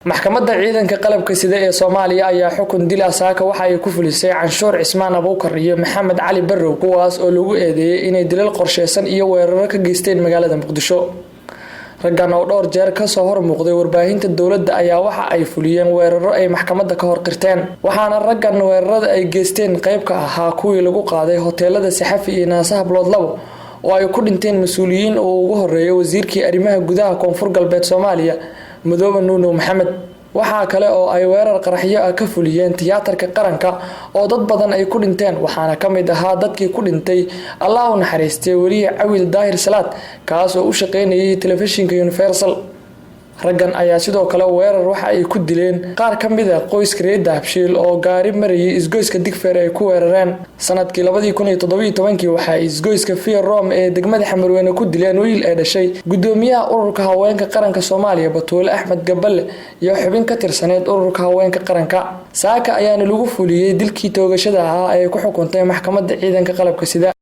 Maxkamadda Ciidanka Qalabka Sida ee Soomaaliya ayaa xukun dil ah saaka waxa ay ku fulisay Canshuur Cismaan Abuukar iyo Maxamed Cali Barrow, kuwaas oo lagu eedeeyay inay dilal qorsheysan iyo weeraro ka geysteen magaalada Muqdisho. Raggan oo dhowr jeer kasoo hor muuqday warbaahinta dowladda ayaa waxa ay fuliyeen weeraro ay maxkamadda ka hor qirteen, waxaana raggan weerarada ay geysteen qayb ka ahaa kuwii lagu qaaday hoteelada Saxafi iyo Naasaha Blood 2 oo ay ku dhinteen mas-uuliyiin uu ugu horeeyo wasiirkii arrimaha gudaha Koonfur Galbeed Soomaaliya, Madoobe Nuunow Maxamed. Waxaa kale oo ay weerar qaraxyo ah ka fuliyeen Tiyaatarka Qaranka oo dad badan ay ku dhinteen, waxaana ka mid ahaa dadkii ku dhintay, Allah u naxariistay, weliye Cawil Daahir Salaad, kaas oo u shaqeynayay telefishinka Universal. Raggan ayaa sidoo kale weerar waxa ay ku dileen qaar ka mid a qoyska reer Dahabshiil oo gaari marayay isgoyska Digfeer ay ku weerareen. Sanadkii 2017-kii waxa ay isgoyska Via Rome ee degmada Xamarweyne ku dileen wiil ee dhashay gudoomiyaha Ururka Haweenka Qaranka Soomaaliya, Batuule Axmed Gaballe, iyo xubin ka tirsaneyd Ururka Haweenka Qaranka. Saaka ayaana lagu fuliyey dilkii toogashada ahaa ee ku xukuntay Maxkamadda Ciidanka Qalabka Sida.